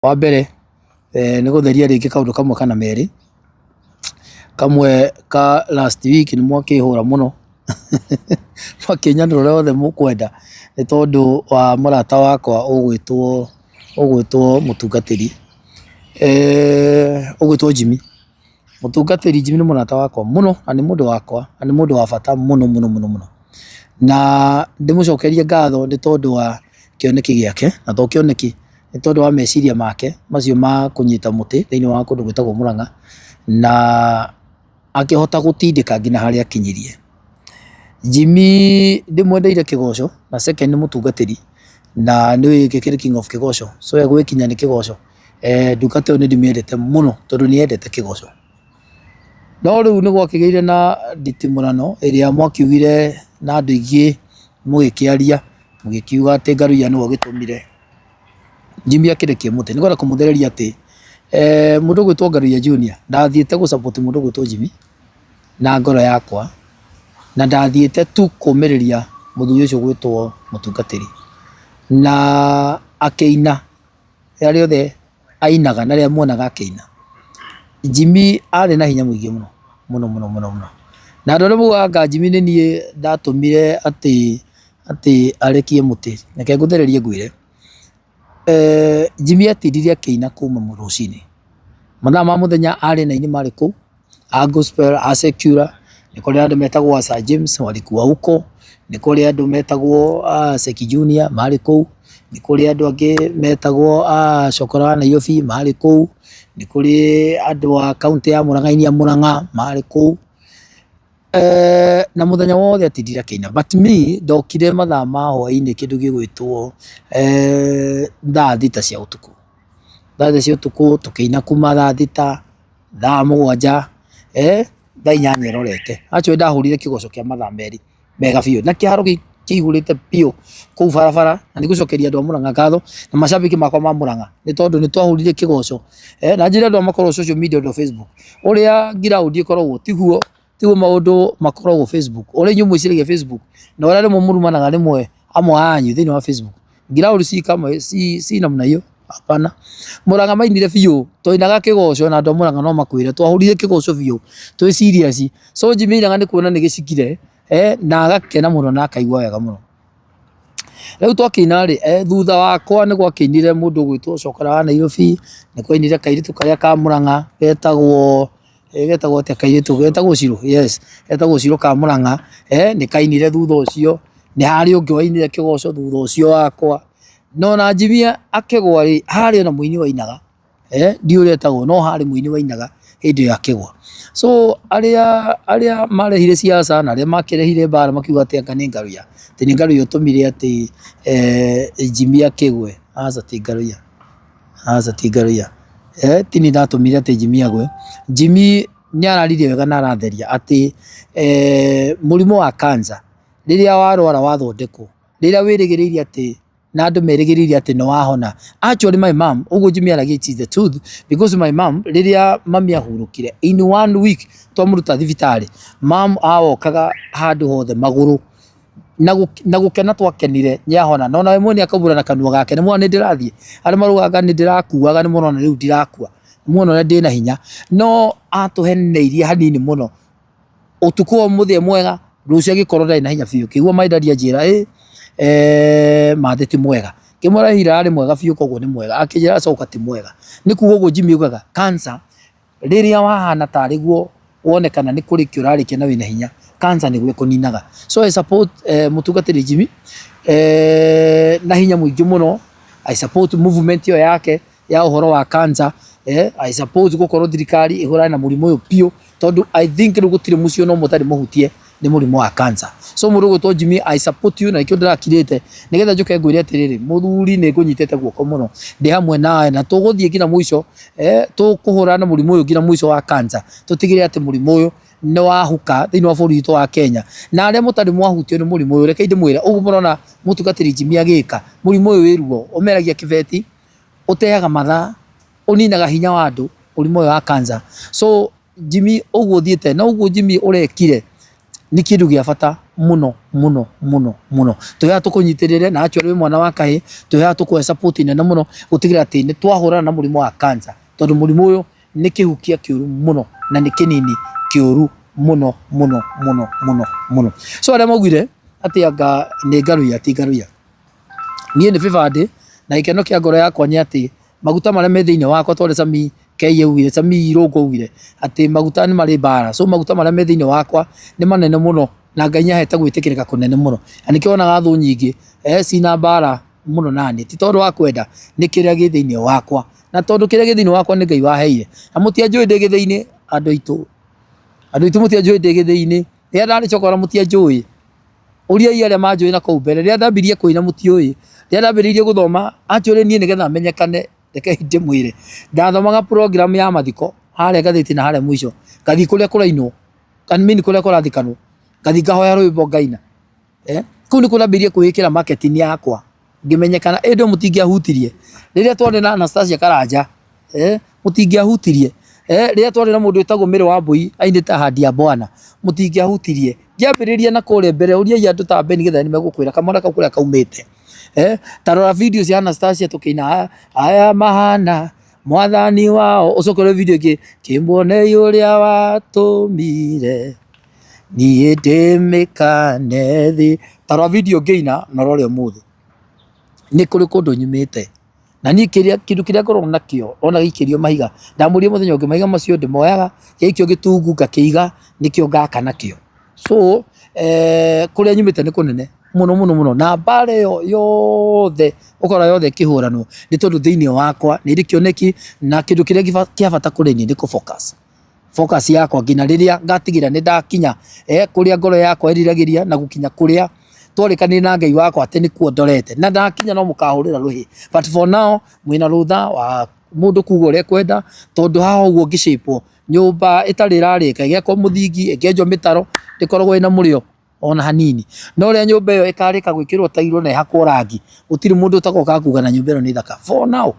Wa mbere nĩ gũtheria rĩngĩ kaũndũ kamwe kana merĩ, kamwe ka last week nĩ mwakĩhũra mũno, mwakĩnyanũra ũrĩa wothe mũkwenda nĩ tondũ wa mũrata wakwa ũgwĩtwo ũgwĩtwo mũtungatĩri, ũgwĩtwo Jimmy. Mũtungatĩri Jimmy nĩ mũrata wakwa mũno na nĩ mũndũ wakwa na nĩ mũndũ wa bata mũno mũno mũno mũno. Na ndĩmũcokerie ngatho nĩ tondũ wa kĩoneki gĩake, na to kĩoneki, nĩ tondũ wa meciria make macio ma kũnyita mũtĩ thĩinĩ wa kũndũ gwĩtagwo Mũrang'a, na akĩhota gũtindĩka nginya harĩa akinyirie. Jimmy ndĩmwendeire kĩgoco na second nĩ mũtungatĩri na nĩũĩ gĩkĩrĩ king of kĩgoco, so egwĩkinya nĩ kĩgoco. Ndungata ĩyo nĩ ndĩmĩendete mũno tondũ nĩ yendete kĩgoco. No rĩu nĩ gwakĩgĩire na nditimũrano ĩrĩa mwakiugire na andũ aingĩ mũgĩkĩaria, mũgĩkiuga atĩ Ngaruiya nĩwe ũgĩtũmire Jimmy akĩrekie mũtĩ. Nĩngwenda kũmũthereria atĩ mũndũ ũgwĩtwo Ngaruiya Junior ndathiĩte gũ support mũndũ ũgwĩtwo Jimmy na ngoro yakwa, na ndathiĩte tu kũmĩrĩria mũthuri ũcio ũgwĩtwo mũtungatĩri. Na akĩina rĩrĩa rĩothe ainaga na rĩrĩa muonaga akĩina, Jimmy arĩ na hinya mũingĩ mũno mũno mũno mũno mũno. Na andũ arĩa maugaga anga Jimmy nĩ niĩ ndatũmire atĩ atĩ arekie mũtĩ, reke ngũthererie ngwĩre, Jimmy atindire akĩina kuma rũcinĩ, mathaa ma mũthenya arĩ na aini marĩ kũu. A gospel, a secular, nĩ kũrĩ andũ metagwo a Sir James walikuwa huko, nĩ kũrĩ andũ metagwo a Seki Junior marĩ kũu, nĩ kũrĩ andũ angĩ metagwo a Cokora wa Nairobi marĩ kũu, nĩ kũrĩ andũ a kauntĩ ya Murang'a aini a Murang'a marĩ kũu, na mũthenya wothe atindire akĩina. But me ndokire mathaa ma hwainĩ kĩndũ gĩgwĩtwo thaa thita cia ũtukũ, thaa thita cia ũtukũ tũkĩina kuma thaa thita thaa mũgwanja, thaa inyanya ĩrorete. Actually ndahũrire kĩgoco kĩa mathaa merĩ mega biũ na kĩharo kĩihũrĩte biũ kũu barabara, na nĩ ngũcokeria andũ a Mũrang'a ngatho na macambĩki makwa ma Mũrang'a nĩ tondũ nĩ twahũrire kĩgoco, na njĩre andũ a makoragwo social media ũndũ Facebook, ũrĩa ground ĩkoragwo tiguo tiguo maũndũ makoragwo Facebook, ũrĩa inyuĩ mwĩciragia Facebook na ũrĩa rĩmwe mũrumanaga rĩmwe amwe anyu thĩinĩ wa Facebook, ground si kama si, si namna hiyo. Hapana. Mũrang'a mainire biũ twainaga kĩgoco na andũ a Mũrang'a no makwĩre twahũrire kĩgoco biũ twĩ serious. So Jimmy ainaga nĩ kuona nĩ gĩcikire na agakena mũno na akaigua wega mũno. Rĩu twakĩina rĩ, thutha wakwa nĩ gwakĩinire mũndũ ũgwĩtwo Cokora wa Nairobi, nĩ kwainire kairĩtu karĩa ka Mũrang'a getagwo getagwo atĩa kairĩtu, getagwo Cirũ, yes, getagwo Cirũ ka Mũrang'a, nĩ kainire thutha ũcio, nĩ harĩ ũngĩ wainire kĩgoco thutha ũcio wakwa. No ona Jimmy akĩgwa rĩ, harĩ ona mũini wainaga, ndiũĩ ũrĩa etagwo no harĩ mũini wainaga hĩndĩ ĩyo akĩgwa. So arĩa arĩa marehire siasa na arĩa makĩrehire mbara makiuga atĩ anga nĩ Ngaruiya, atĩ nĩ Ngaruiya ũtũmire atĩ Jimmy akĩgwe, aca ti Ngaruiya, aca ti Ngaruiya, ti niĩ ndatũmire atĩ Jimmy agwe. Jimmy nĩ araririe wega na aratheria atĩ mũrimũ wa cancer rĩrĩa warwara wathondekwo, rĩrĩa wĩrĩgĩrĩire atĩ na andũ merĩgĩrĩire atĩ nĩ wahona. Actually my mom, ũguo Jimmy aragia it is the truth because my mom rĩrĩa mami ahurũkire in one week twamũruta thibitarĩ, mom awokaga handũ hothe magũrũ na gũkena twakenire nĩ ahona na ona we mwene akaubũra na kanua gake nĩ mwona nĩ ndĩrathiĩ, arĩa maraugaga nĩ ndĩrakuaga nĩ mũrona rĩu ndirakua, nĩ muona ũrĩa ndĩna hinya, no atũheneirie hanini mũno. Ũtukũ wa ũmũthĩ e mwega, rũciũ angĩkorwo ndarĩ na hinya biũ. Ngĩigua my daddy anjĩra ĩ, Mathĩ ti mwega. Ngĩmwĩra hihi ararĩ mwega biũ koguo nĩ mwega. Akĩnjĩra acoka ti mwega. Nĩ kuga ũguo Jimmy augaga cancer rĩrĩa wahana tarĩ guo wonekana nĩ kũrĩkia ũrarĩkia na wĩna hinya, cancer nĩguo ĩkũninaga. So I support mũtungatĩri Jimmy na hinya mũingĩ mũno. I support movement ĩyo yake ya ũhoro wa cancer. I support gũkorwo thirikari ĩhũrane na mũrimũ ũyũ biũ tondũ I think rĩu gũtirĩ mũciĩ ona ũmwe ũtarĩ mũhutie nĩ mũrimũ wa cancer. So mũndũ ũgwĩtwo Jimmy, I support you na nĩkĩo ndĩrakirĩte nĩgetha njũke ngwĩre atĩrĩrĩ, mũthuri nĩ ngũnyitĩte guoko mũno, ndĩ hamwe nawe na tũgũthiĩ nginya mũico, tũkũhũrana na mũrimũ ũyũ nginya mũico wa cancer, tũtigĩrĩre atĩ mũrimũ ũyũ nĩ wahuka thĩinĩ wa bũrũri witũ wa Kenya. Na arĩa mũtarĩ mwahutio nĩ mũrimũ ũyũ, rekei ndĩmwĩre, ũguo mũrona mũtungatĩri Jimmy agĩka, mũrimũ ũyũ wĩ ruo, ũmeragia kĩbeti, ũteaga mathaa, ũninaga hinya wa andũ, mũrimũ ũyũ wa cancer. So Jimmy ũguo ũthiĩte na ũguo Jimmy ũrekire nĩ kĩndũ gĩa bata Mũno mũno mũno mũno. Twĩ haha tũkũnyitĩrĩre na actually wĩ mwana wa kahĩĩ, twĩ haha tũkũhe support nene mũno gũtigĩrĩra atĩ nĩ twahũrana na mũrimũ wa cancer tondũ mũrimũ ũyũ nĩ kĩhukia kĩũru mũno na nĩ kĩnini kĩũru mũno mũno mũno mũno mũno. So arĩa maugire atĩ anga nĩ ngaruia ti ngaruia. Niĩ nĩ bĩbandĩ na gĩkeno kĩa ngoro yakwa nĩ atĩ maguta marĩa me thĩinĩ wakwa ta ũrĩa Sami K augire, Sami Irũngũ augire atĩ maguta nĩ marĩ mbara. So maguta marĩa me thĩinĩ wakwa nĩ manene mũno na Ngai nĩ ahete gwĩtĩkĩrĩka kũnene mũno. Na nĩkĩo wonaga thũ nyingĩ cina mbara mũno naniĩ, ti tondũ wa kwenda, nĩ kĩrĩa gĩ thĩinĩ wakwa. Na tondũ kĩrĩa gĩ thĩinĩ wakwa nĩ Ngai waheire. Na mũtianjũĩ ndĩ gĩthĩi-inĩ andũ aitũ, andũ aitũ mũtianjũĩ ndĩ gĩthĩi-inĩ, rĩrĩa ndarĩ chokora mũtianjũĩ. Ũriai arĩa manjũĩ na kũu mbere, rĩrĩa ndambirie kũina mũtiũĩ, rĩrĩa ndambĩrĩirie gũthoma, actually niĩ nĩgetha menyekane, rekei ndĩmwĩre, ndathomaga program ya mathiko harĩa ngathĩti na harĩa mũico, ngathiĩ kũrĩa kũrainwo, I mean kũrĩa kũrathikanwo, ngathiĩ ngahoya rwĩmbo ngaina, eh, kũu nĩkuo ndambĩrĩirie kwĩĩkĩra marketing yakwa. Ngĩmenyekana ĩndĩ mũtingĩahutirie rĩrĩa twarĩ na Anastasia Karanja eh, mũtingĩahutirie eh, rĩrĩa twarĩ na mũndũ wĩtagwo Mary Wambui ainĩte ahadi ya Bwana mũtingĩahutirie. Ngĩambĩrĩria na kũrĩa mbere ũriai andũ ta Ben Githae nĩmegũkwĩra kamwana kau kũrĩa kaumĩte eh, ta rora video cia Anastasia tũkĩina aya mahana mwathani wao, ũcoke ũrore video ĩngĩ kĩmuonei ũrĩa watũmire niĩ ndĩmĩkane thĩ. Ta rora video ngĩina na ũrore ũmũthĩ. Nĩ kũrĩ kũndũ nyumĩte na niĩ kĩrĩa kĩndũ kĩrĩa ngoragwo nakĩo ona gĩikĩrio mahiga, ndamũrire mũthenya ũngĩ mahiga macio ndĩmoyaga, gĩaikio gĩtungu ngakĩiga nĩkĩo ngaka nakĩo. So kũrĩa nyumĩte nĩ kũnene mũno mũno mũno na mbara ĩyo yothe ũkora yothe ĩkĩhũranwo nĩ tondũ thĩiniĩ wakwa nĩ ndĩ kĩoneki na kĩndũ kĩrĩa kĩa bata kũrĩ niĩ nĩ kũ focus. Focus yakwa nginya rĩrĩa ngatigĩrĩra nĩ ndakinya kũrĩa ngoro yakwa ĩriragĩria na gũkinya kũrĩa twarĩkanĩire na Ngai wakwa atĩ nĩkuo ndorete. Na ndakinya no mũkahũrĩra rũhĩ. But for now mwĩna rũtha wa mũndũ kuga ũrĩa ekwenda tondũ haha ũguo ngĩcĩpwo nyũmba ĩtarĩ ĩrarĩka ĩgĩakwo mũthingi ĩkĩenjwo mĩtaro ndĩkoragwo ĩna mũrĩo ona hanini. No ũrĩa nyũmba ĩyo ĩkarĩka gwĩkĩrwo tairo na ĩhakwo rangi gũtirĩ mũndũ ũtagoka kuga na nyũmba ĩno nĩ thaka. For now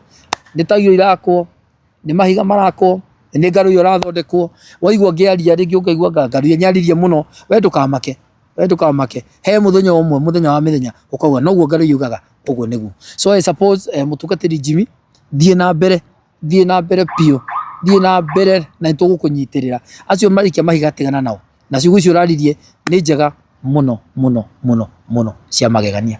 nĩ tairo irakwo, nĩ mahiga marakwo, nĩ ngaruiya ũrathondekwo, waigua ngĩaria rĩngĩ ũkaigua anga ngaruiya nĩaririe mũno, we ndũkamake, we ndũkamake, he mũthenya ũmwe mũthenya wa mĩthenya ũkauga noguo ngaruiya augaga ũguo nĩguo. So I suppose mũtungatĩri Jimmy, thiĩ na mbere, thiĩ na mbere biũ, thiĩ na mbere na nĩtũgũkũnyitĩrĩra, acio maraikia mahiga tigana nao, na ciugo icio ũraririe nĩ njega mũno mũno mũno mũno cia magegania.